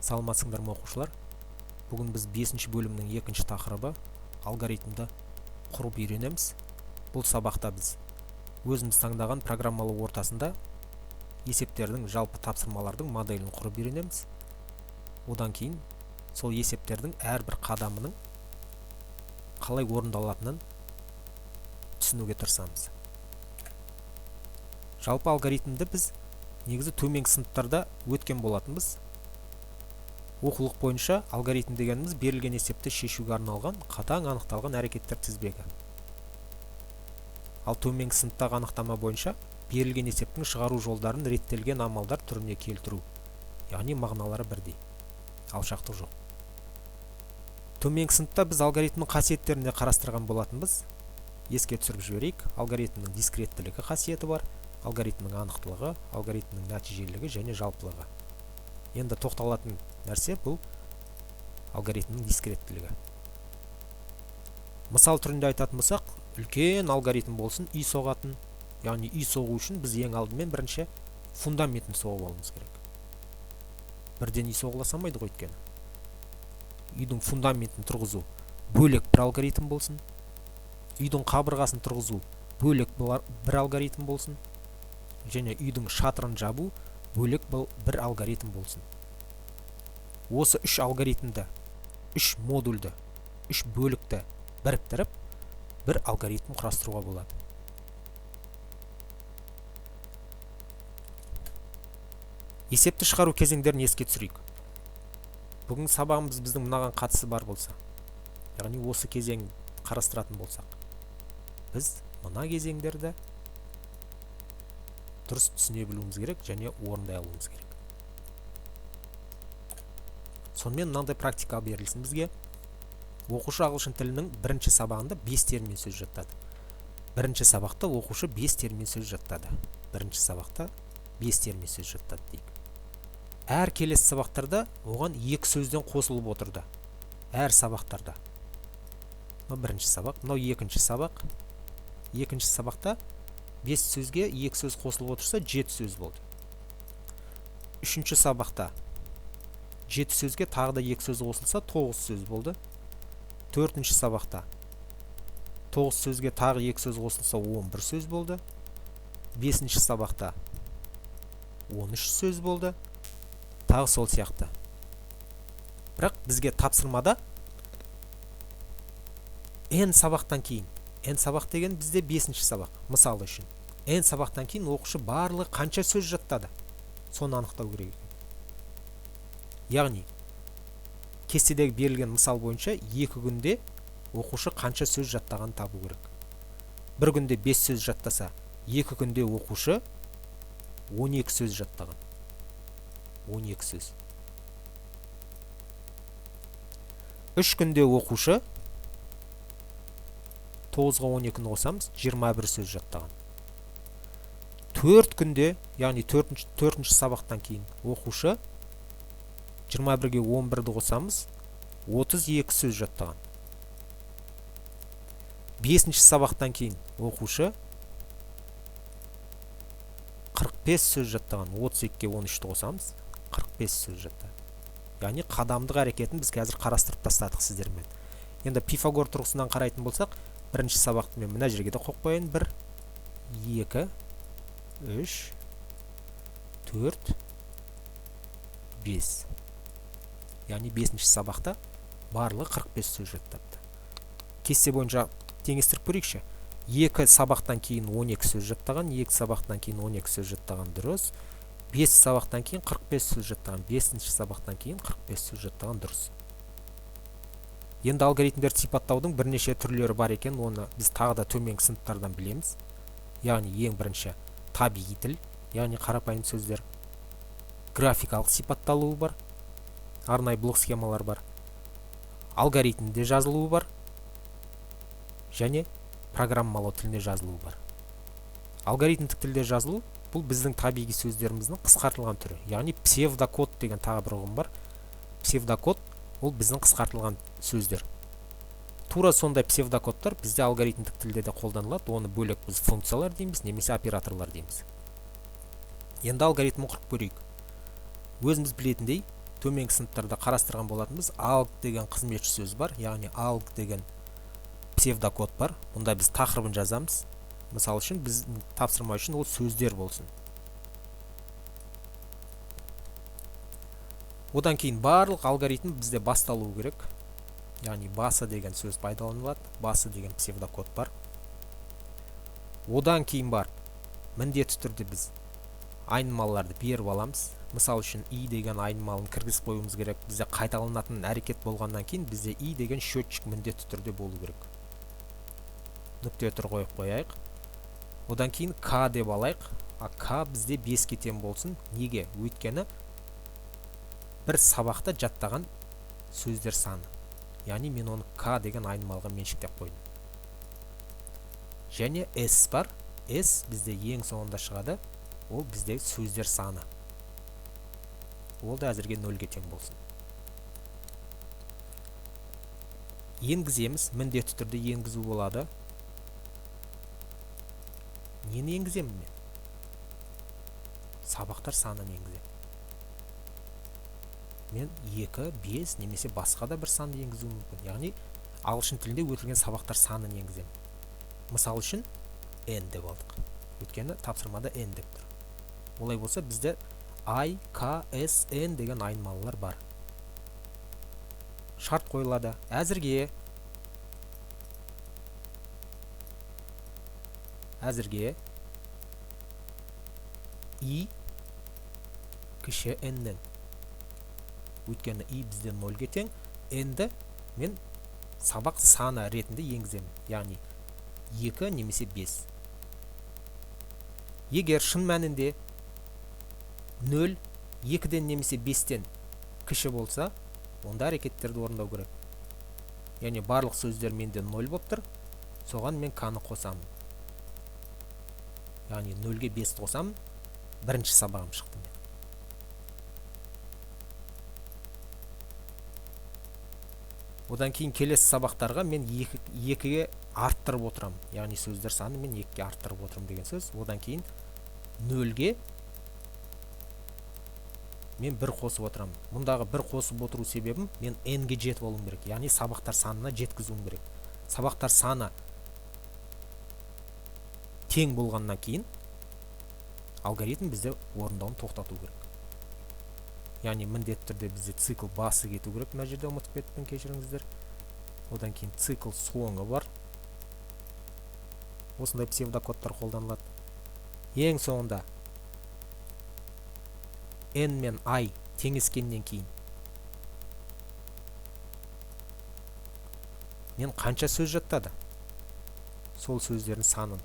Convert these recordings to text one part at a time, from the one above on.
Саламатсыңдар ма, оқушылар? Бүгін біз 5 бөлімнің екінші тақырыбы алгоритмді құрып үйренеміз. Бұл сабақта біз өзіміз таңдаған программалау ортасында есептердің, жалпы тапсырмалардың моделін құрып үйренеміз. Одан кейін сол есептердің әрбір қадамының қалай орындалатынын түсінуге тырысамыз. Жалпы алгоритмді біз негізі төменгі сыныптарда өткен болатынбыз. Оқулық бойынша алгоритм дегеніміз берілген есепті шешуге арналған қатаң анықталған әрекеттер тізбегі. Ал төменгі сыныптағы анықтама бойынша берілген есептің шығару жолдарын реттелген амалдар түріне келтіру, яғни мағыналары бірдей, алшақтық жоқ. Төменгі сыныпта біз алгоритмнің қасиеттерін де қарастырған болатынбыз. Еске түсіріп жіберейік. Алгоритмнің дискреттілігі қасиеті бар, алгоритмнің анықтылығы, алгоритмнің нәтижелілігі және жалпылығы. Енді тоқталатын нәрсе бұл алгоритмнің дискреттілігі. Мысал түрінде айтатын болсақ, үлкен алгоритм болсын, үй соғатын, яғни үй соғу үшін біз ең алдымен бірінші фундаментін соғып алуымыз керек. Бірден үй соғыла салмайды ғой, өйткені. Үйдің фундаментін тұрғызу бөлек бір алгоритм болсын, үйдің қабырғасын тұрғызу бөлек бір алгоритм болсын, және үйдің шатырын жабу бөлек бір алгоритм болсын. Осы үш алгоритмді, үш модульді, үш бөлікті біріктіріп, бір алгоритм құрастыруға болады. Есепті шығару кезеңдерін еске түсірейік. Бүгінгі сабағымыз біздің мынаған қатысы бар болса, яғни осы кезең қарастыратын болсақ, біз мына кезеңдерді дұрыс түсіне білуіміз керек және орындай алуымыз керек. Сонымен мынандай практика берілсін бізге. Оқушы ағылшын тілінің бірінші сабағында 5 термин сөз жаттады. Бірінші сабақта оқушы 5 термин сөз жаттады. Бірінші сабақта 5 термин сөз жаттады дейік. Әр келесі сабақтарда оған 2 сөзден қосылып отырды. Әр сабақтарда. Мынау бірінші сабақ, мынау екінші сабақ. Екінші сабақта 5 сөзге 2 сөз қосылып отырса, 7 сөз болды. Үшінші сабақта 7 сөзге тағы да 2 сөз қосылса, 9 сөз болды. Төртінші сабақта 9 сөзге тағы 2 сөз қосылса, 11 сөз болды. Бесінші сабақта 13 сөз болды. Тағы сол сияқты. Бірақ бізге тапсырмада n сабақтан кейін, n сабақ деген бізде 5-ші сабақ, мысалы үшін. N сабақтан кейін оқушы барлығы қанша сөз жаттады, соны анықтау керек екен. Яғни кестедегі берілген мысал бойынша 2 күнде оқушы қанша сөз жаттағанын табу керек. Бір күнде 5 сөз жаттаса, 2 күнде оқушы 12 сөз жаттаған. 12 сөз. 3 күнде оқушы 9-ға 12-ні қосамыз, 21 сөз жаттаған. 4 күнде, яғни төртінші сабақтан кейін оқушы 21-ге 11-ді қосамыз, 32 сөз жаттаған. 5-ші сабақтан кейін оқушы 45 сөз жаттаған. 32-ге 13-ті қосамыз, 45 сөз жаттаған. Яғни қадамдық әрекетін біз қазір қарастырып тастадық сіздермен. Енді Пифагор тұрғысынан қарайтын болсақ, бірінші сабақты мен мына жерге де қойып қояйын. 1, 2, 3, 4, 5. Яғни 5-ші сабақта барлығы 45 сөз жаттапты. Кесте бойынша теңестіріп көрейікші. 2 сабақтан кейін 12 сөз жаттаған, 2 сабақтан кейін 12 сөз жаттаған дұрыс. 5 сабақтан кейін 45 сөз жаттаған, 5-ші сабақтан кейін 45 сөз жаттаған дұрыс. Енді алгоритмдерді сипаттаудың бірнеше түрлері бар екен, оны біз тағы да төменгі сыныптардан білеміз. Яғни ең бірінші табиғи тіл, яғни қарапайым сөздер. Графикалық сипатталуы бар, арнайы блок схемалар бар, алгоритмде жазылуы бар және программалау тілінде жазылуы бар. Алгоритмдік тілде жазылу бұл біздің табиғи сөздеріміздің қысқартылған түрі, яғни псевдокод деген тағы бір ұғым бар. Псевдокод ол біздің қысқартылған сөздер. Тура сондай псевдокодтар бізде алгоритмдік тілде де қолданылады. Оны бөлек біз функциялар дейміз немесе операторлар дейміз. Енді алгоритмін құрып көрейік. Өзіміз білетіндей, Төменгі сыныптарда қарастырған болатынбыз. Alg деген қызметші сөз бар, яғни alg деген псевдокод бар. Мұнда біз тақырыбын жазамыз. Мысал үшін, біздің тапсырма үшін ол сөздер болсын. Одан кейін барлық алгоритм бізде басталуы керек. Яғни басы деген сөз пайдаланылады, басы деген псевдокод бар. Одан кейін барып міндетті түрде біз айнымалыларды беріп аламыз. Мысал үшін, и деген айнымалын кіргізіп қоюымыз керек. Бізде қайталанатын әрекет болғаннан кейін бізде и деген счетчик міндетті түрде болу керек. Нүкте тұр қойып қояйық. Одан кейін к деп алайық. А к бізде 5-ке тең болсын. Неге? Өйткені бір сабақта жаттаған сөздер саны. Яғни мен оны к деген айнымалыға меншіктеп қойдым. Және s бар. S бізде ең соңында шығады. Ол бізде сөздер саны. Ол да әзірге 0-ге тең болсын. Енгіземіз, міндетті түрде енгізу болады. Нені енгіземін мен? Сабақтар санын енгіземін. Мен 2, 5 немесе басқа да бір санды енгізуім мүмкін. Яғни ағылшын тілінде өтілген сабақтар санын енгіземін. Мысал үшін n деп алдық. Өйткені тапсырмада n деп тұр. Олай болса бізде I, K, S, N деген айнымалылар бар. Шарт қойылады. Әзірге I кіші N-нен. Өйткені I бізде 0-ге тең, N-ді мен сабақ саны ретінде енгіземін. Яғни 2 немесе 5. Егер шын мәнінде 0, 2-ден немесе 5-тен кіші болса, онда әрекеттерді орындау керек. Яғни барлық сөздер менде 0 болып тұр, соған мен к-ны қосамын. Яғни 0-ге 5 қосамын, бірінші сабағым шықты мен. Одан кейін келесі сабақтарға мен 2-ге арттырып отырамын. Яғни сөздер саны мен 2-ге арттырып отырамын деген сөз. Одан кейін 0-ге мен 1 қосып отырамын. Мұндағы 1 қосып отыру себебім мен n-ге жетіп алуым керек. Яғни сабақтар санына жеткізуім керек. Сабақтар саны тең болғаннан кейін алгоритм бізде орындауын тоқтату керек. Яғни міндетті түрде бізде цикл басы кету керек. Мына жерде ұмытып кеттім, кешіріңіздер. Одан кейін цикл соңы бар. Осындай псевдокодтар қолданылады. Ең соңында n мен i теңескеннен кейін мен қанша сөз жаттады, сол сөздердің санын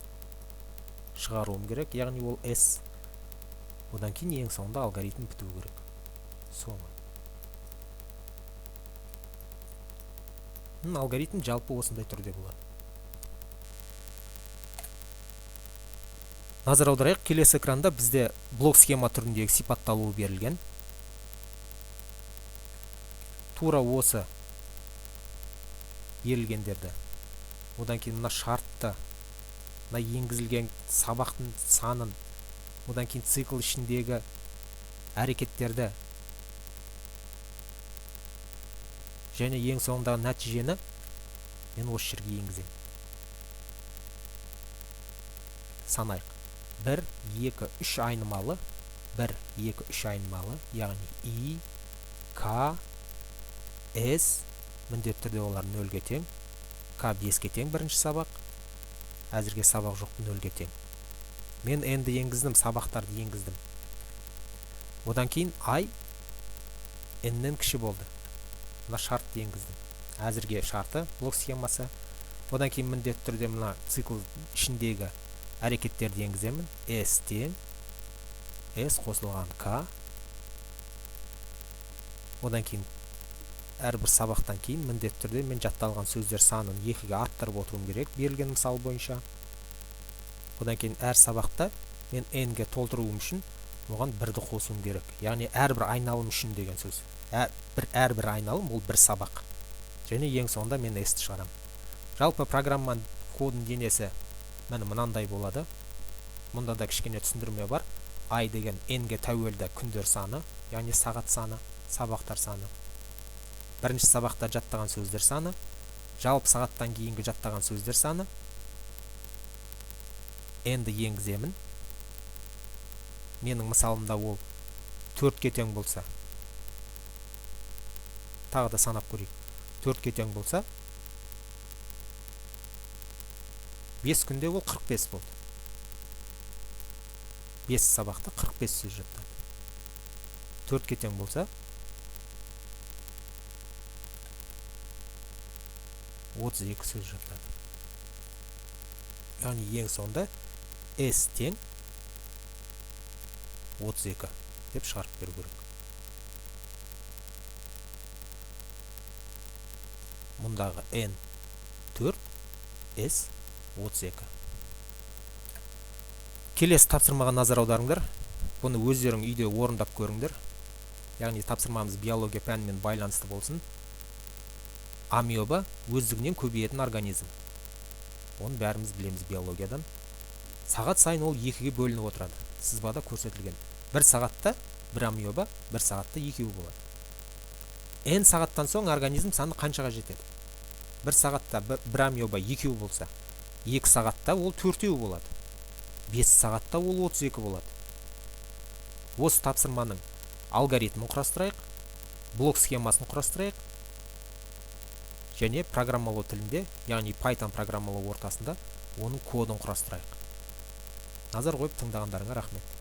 шығаруым керек, яғни ол s. Одан кейін ең соңында алгоритм бітуі керек. Соңы. Алгоритм жалпы осындай түрде болады. Назар аударайық, келесі экранда бізде блок схема түріндегі сипатталуы берілген. Тура осы берілгендерді. Одан кейін мына шартты, мына енгізілген сабақтың санын, одан кейін цикл ішіндегі әрекеттерді және ең соңындағы нәтижені мен осы жерге енгіземін. Санайық. 1, 2, 3 айнымалы, 1, 2, 3 айнымалы, яғни I, K, S, міндетті түрде олар 0-ге тең, К 5-ке тең бірінші сабақ, әзірге сабақ жоқ, 0-ге тең. Мен N-ді енгіздім, сабақтарды енгіздім. Одан кейін I N-нен кіші болды. Мына шартты енгіздім. Әзірге шарты, блок схемасы. Одан кейін міндетті түрде мына цикл ішіндегі әрекеттерді енгіземін. S тең, S қосылған К. Одан кейін әрбір сабақтан кейін міндетті түрде мен жатталған сөздер санын 2-ге арттырып отыруым керек берілген мысал бойынша. Одан кейін әр сабақта мен N-ге толтыруым үшін оған 1-ді қосуым керек. Яғни әрбір айналым үшін деген сөз. Әрбір айналым ол бір сабақ. Және ең соңында мен S-ті шығарамын. Жалпы программаның кодының денесі міне мынандай болады. Мұнда да кішкене түсіндірме бар. I деген N-ге тәуелді күндер саны, яғни сағат саны. сабақтар саны, бірінші сабақта жаттаған сөздер саны, жалпы сағаттан кейінгі жаттаған сөздер саны. N-ді енгіземін. Менің мысалымда ол 4-ке тең болса, тағы да санап көрейік. 4-ке тең болса, 5 күнде ол 45 болды. 5 сабақта 45 сөз жаттады. 4-ке тең болса, 32 сөз жаттады. Яғни ең сонда S тең 32 деп шығарып беру керек. Мұндағы N 4, S 32. Келесі тапсырмаға назар аударыңдар. Бұны өздерің үйде орындап көріңдер. Яғни тапсырмамыз биология пәнімен байланысты болсын. Амеба өздігінен көбейетін организм. Оны бәріміз білеміз биологиядан. Сағат сайын ол 2-ге бөлініп отырады. Сызбада көрсетілген. 1 сағатта бір амеба, 1 сағатта екеуі болады. N сағаттан соң организм саны қаншаға жетеді? 1 сағатта бір амеба екеуі болса, 2 сағатта ол 4-еуі болады. 5 сағатта ол 32 болады. Осы тапсырманың алгоритмін құрастырайық, блок схемасын құрастырайық және программалау тілінде, яғни Python программалау ортасында оның кодын құрастырайық. Назар қойып тыңдағандарыңа рахмет.